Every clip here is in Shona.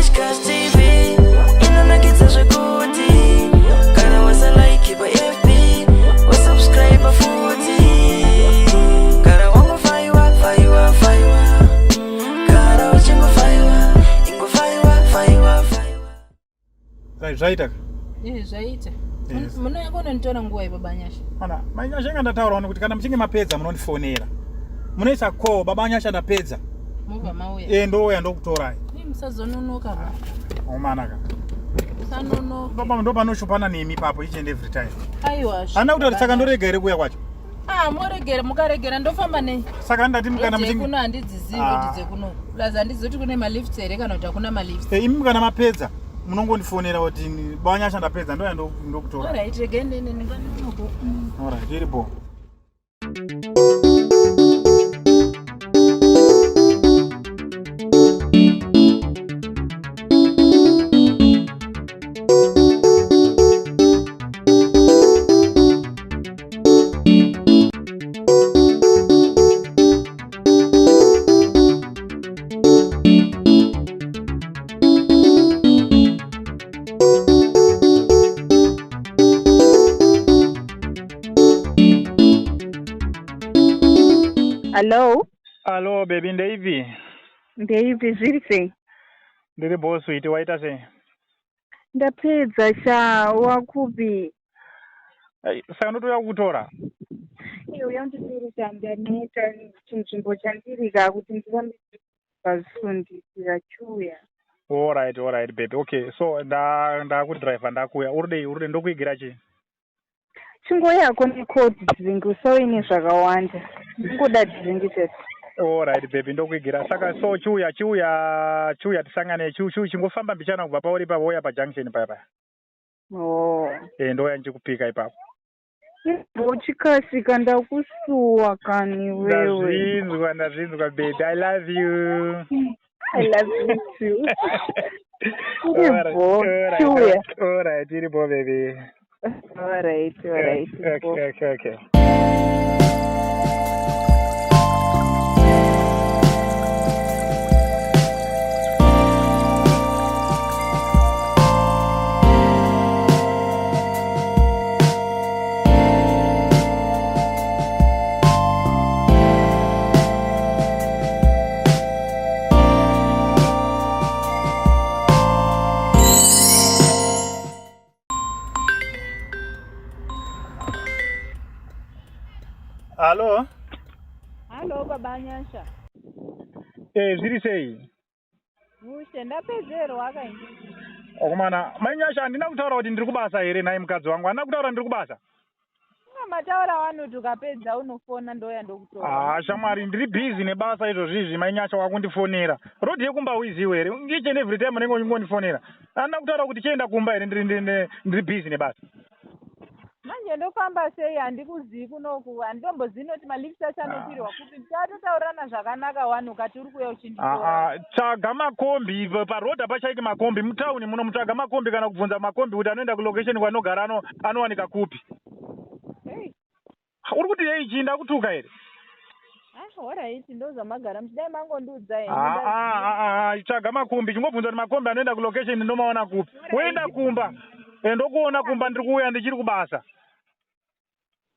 Nashcash TV inonakidza zvekuti kana wasalike paFB wasubscribe futi kana wangofaiwa faiwa faiwa kana uchingofaiwa ingofaiwa faiwa faiwa. Right, zvaita ka? Eh, zvaita. Yes. Munouya kunonditora nguva ipo Banyasha. Ana, mai Nyasha inga ndataura wani kuti kana muchinge mapedza munondifonera. Munoisa call baba Nyasha ndapedza. Mobva mauya. Eh, ndouya ndokutorai. Ii, Musazononoka ba. Omana ka. Musanonoka. Baba ndo panoshupana nemi ipapo each and every time. Aiwa. Ana kuti saka ndorega here kuuya kwacho? Ah, moregera mukaregera ndofamba nei? Saka ndati kana muchinge Kuno handidzizivi Ah. kuti dzekuno. Plus handizivi kuti kune malifts here kana kuti hakuna malifts. Eh, imi kana mapedza munongondifonera kuti baba Nyasha ndapedza ndouya ndokutora. Alright, regai ndiende ndinganonoka. Alright, iripo. Hello, Hello baby, ndeipi? ndeipi zviri sei? Ndiri boss iti waita sei? Ndapedza sha wakupi? Ai, Saka ndotouya kukutora. Iwe uya unditore sha ndaneta chinzvimbo chandiri ka kuti ndirambe pazvisundisira chiuya. Alright, alright baby. Okay, so nda ndakudriver ndakuya. Uri uri ndokuigira chii? Chingoyako necold drink usauye nezvakawanda. Ndingoda drink chete. Alright baby, ndokuigira. Saka so chiuya chiuya chiuya tisangane chiu chiu chingofamba mbichana kubva pauri ipapo wouya pajunction paya paya. Oh. Eh ndouya ndichikupika ipapo. Uchikasika ndakusuwa kani wewe. Ndazvinzwa ndazvinzwa baby. I love you. I love you too. Iri Alright, bho, alright, chiuya. Alright, iri bho baby. Alright, alright. Okay, okay, okay. Hello? Hello baba Nyasha. Eh, zviri sei? Mushe ndapedzerwa kaini. Okumana, mai Nyasha handina kutaura kuti ndiri kubasa here nhai mukadzi wangu. Handina kutaura ndiri kubasa. Inga mataura wani kuti ukapedza unofona ndouya ndokutora. Ah, shamwari ndiri busy nebasa izvozvi izvi mai Nyasha wakundifonera. Road yekumba uiziwe here? Each and every time unenge uchingondifonera. Handina kutaura kuti chienda kumba here ndiri ndiri ndiri busy nebasa. Manje ndofamba sei handikuzivi kunoku handitombozivi noti malifts acho anokwirwa kupi. Tatotaurirana zvakanaka wani ukati uri kuuya uchinditora. Ah, ah, tsvaga makombi paroad hapachaiki makombi mutauni muno mutsvaga makombi kana kubvunza makombi kuti anoenda kulocation kwanogara ano anowanika kupi. Hey, Uri kuti yei chii ndakutuka here? ah, alright ndozvamagara muchidai mangondiudza henyu. Ah, ah, ah, ah, tsvaga makombi chingobvunza kuti makombi anoenda kulocation ndomaona kupi. Woenda kumba. Eh, ndokuona kumba ndiri kuuya ndichiri kubasa.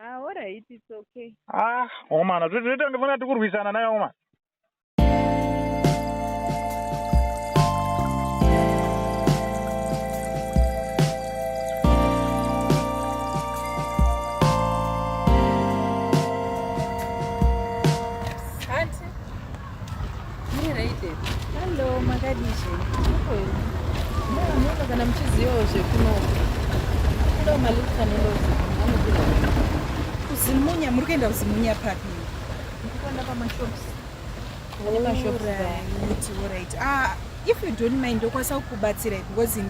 Ah, alright, it's okay. Ah, omana, toita ndifuna tikurwisana naye omana. Auntie. Muri right here? Hello, makadii zvenyu? Munoona kana muchizivawo zvekunoku. Kuda malifts anoenda kuZimunya anokwirwa kupi? Kuzimunya, muri kuenda kuZimunya papi? Ndikuenda pamashops. Pane mashops paya. Alright, alright. Ah, if you don't mind ndokwanisa kukubatsirai because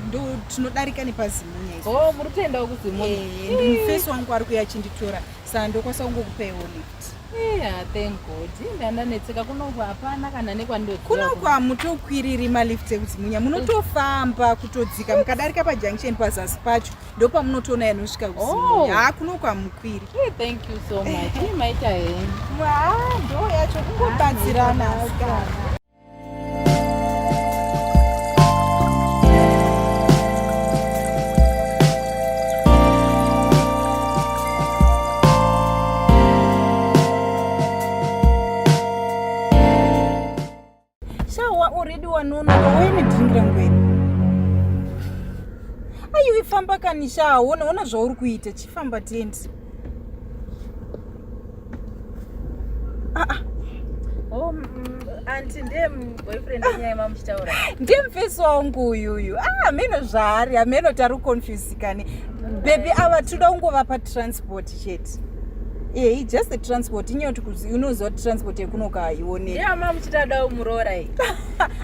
ndo tinodarika nepaZimunya izvo. Oh, muri kutoendawo kuZimunya. Eh, ndimufesi wangu ari kuuya achinditora saka ndokwanisa kungokupaiwo lift. Yeah, thank God. Ndandanetseka kunoku hapana kana nekwandoziva. Kunoku hamutokwiriri malift ekuZimunya, munotofamba kutodzika mukadarika pajunction pazasi pacho ndopamunotoona yanosvika kuZimunya. Oh. Ha, kunoku hamukwiri. Hey, thank you so much. Ii, maita henyu. Ah, ndo yacho kungobatsirana asikana. Ndatononoka uye nedrink rangu here? Aiwe famba kani sha, ona ona zvauri kuita, chifamba tiende. Ah ah. Oh, auntie ndiye boyfriend yenyaya mamuchitaura. Ndiye mufesi wangu uyuyu. Ah, hameno zvaari, hameno tari kuconfuse kani. Baby ava toda kungovapa transport chete. Yeah, just the transport. Inyaya kuti unoziva kuti transport yekunoka haioneki. Ndiye mamuchita da umuroora iyi.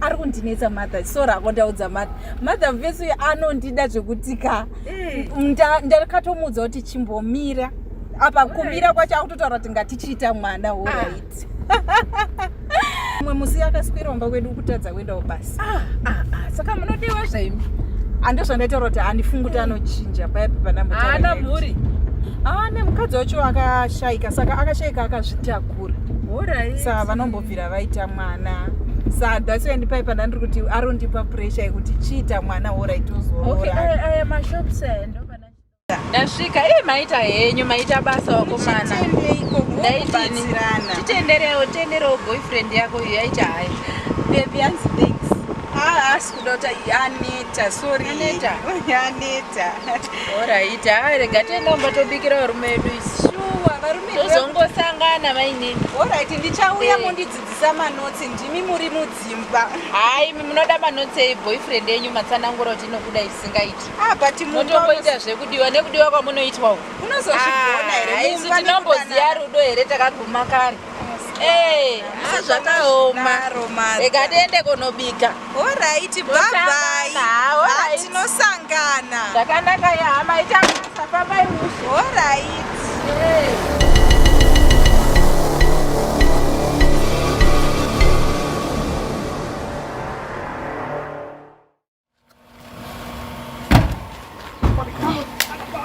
Ari kundinetsa mother. Sorry hako ndaudza mother. Mother mufesi uyu anondida zvekuti ka. Eh. Ndakatomuudza kuti chimbomira. Apa kumira kwacho akutotaura kuti ngatichiita mwana alright. Mumwe musi akaswera kumba kwedu kutadza kuendawo basa. Ah, ah, ah. Saka munodiwa zvaimi. Ando zvandaitaura kuti handifungi kuti anochinja paya panambotaura. Haana mhuri. Ah, nemukadzi wacho akashaika saka akashaika akazvitakura. Alright. Saka vanombobvira vaita mwana. Saka that's why ndipai pandandiri kuti arondipa pressure yekuti chiita mwana alright ozoroora. Okay, aya aya mashops aya ndo pana. Ndasvika, eh maita henyu, maita basa wakomana. Ndaitini. Titenderewo, tenderewo boyfriend yako iyo yaita hayi. Baby hanzi thanks. Ah, asi kuda kuti aneta, sorry. Aneta? Aneta. Alright, ah rega tiende kumba tobikira varume vedu isu. Shuwa, varume Tozongosangana mainini. Alright, ndichauya Eh. mondidzidzisa manotsi, ndimi muri mudzimba. Hayi, imi munoda manotsi ei boyfriend yenyu matsanangura kuti inokuda isingaiti. Ah, but mumba Motomboita zvekudiwa nekudiwa kwamunoitwa uku. unozozvigona here? Ah, isu Mumba tinomboziya nekudanana. rudo here takaguma kare. Eh, ah, zvakaoma. Zvakadaro, mother. Rega tiende kunobika. Alright, bye bye. Tosangana, alright. Ah, tinosangana. Zvakanaka ya maita basa fambai mushe. Alright. Eh.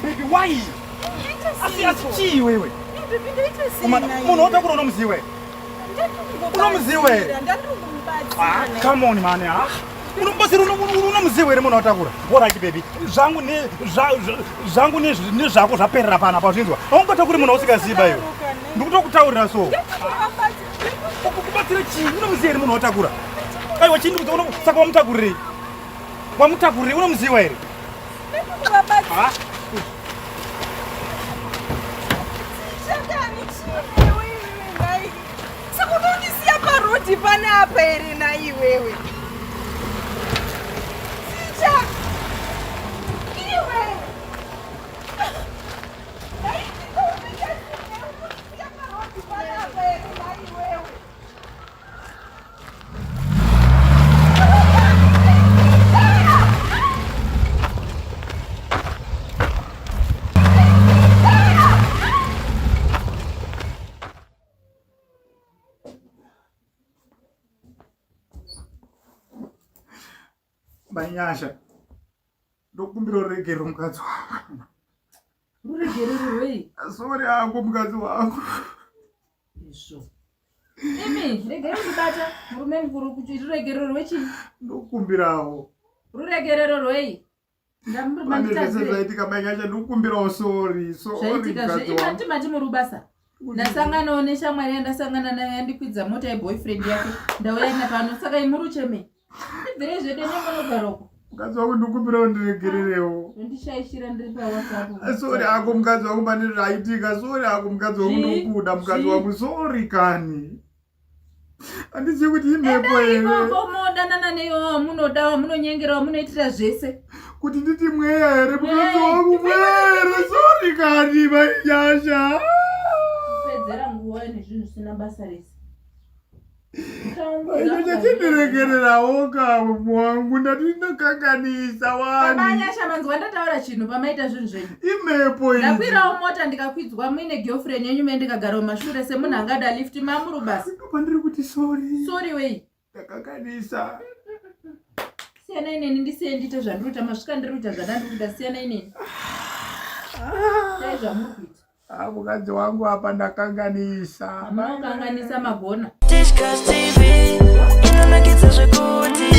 Baby, why? Asi asi chii iwewe? Munhu wotakura unomuziva here? Unomuziva here? Ah, come on man. Ah. Unomubatsira unomuziva here munhu watakura? Alright baby. Zvangu ne zvangu ne nezvako zvaperera pana pazvinzwa. Haungatakuri munhu wausingaziva iwe. Ndikutokutaurira so. Kubatsira chii? Unomuziva here munhu watakura? Aiwa chii ndikuti saka wamutakurirei? Wamutakurirei unomuziva here? Ah. Saka unondisiya parodi panapa here naiwewe? Ticha! Iwe! Unondisiya parodi panapa here naiwewe? Manyasha, ndokumbira ruregerero mukadzi wangu. Ruregerero rwei? Sorry hangu mukadzi wangu. Izvo. Imi, regai kundibata murume mukuru kuti ruregerero rwechii? Ndokumbirawo. Ruregerero rwei? Pane zvese zvaitika Manyasha, ndokumbirawo sorry, sorry Zvaitika mukadzi zve wangu. imati mati muri kubasa. Ndasanganawo neshamwari yandasangana nayo yandikwidza mota yeboyfriend yake. Ndauya napano saka imuri uchemei. Tibvirei zvedu nemunogara uko. Mukadzi wangu ndokumbirawo ndiregererewo. Ndishaishira ndiri paWhatsApp. Sorry hako mukadzi wangu pane zvaitika. Sorry hako mukadzi wangu Zvii? ndokuda mukadzi Zvii? wangu. Sorry kani. Handizivi kuti imhepo here. Ikoko modanana neiwo wamunoda wamunonyengera wamunoitira zvese. Kuti nditi mweya here mukadzi Mweya. wangu mweya here. Sorry kani Manyasha. Kupedzera nguva nezvinhu zvisina basa rese. Manyasha chindiregererawo ka wangu ndati ndinokanganisa wani. Baba manzwa ndataura chinhu pamaita zvinhu zvenyu. Imhepo idzi. Ndakwirawo mota ndikakwidzwa muine girlfriend yenyu me ndikagara mumashure semunhu angada lift mamuri basa. Ndopandiri kuti sorry. Sorry wei. Ndakakanganisa. Siyanai neni ndisiye ndiite zvandiri kuita masvika ndiri kuita zvandandiri kuita siyanai neni. Dai zvamuri kuita. Ah, mukadzi wangu apa ndakanganisa. Munokanganisa magona. Tishkas TV inonakidza zvekuti.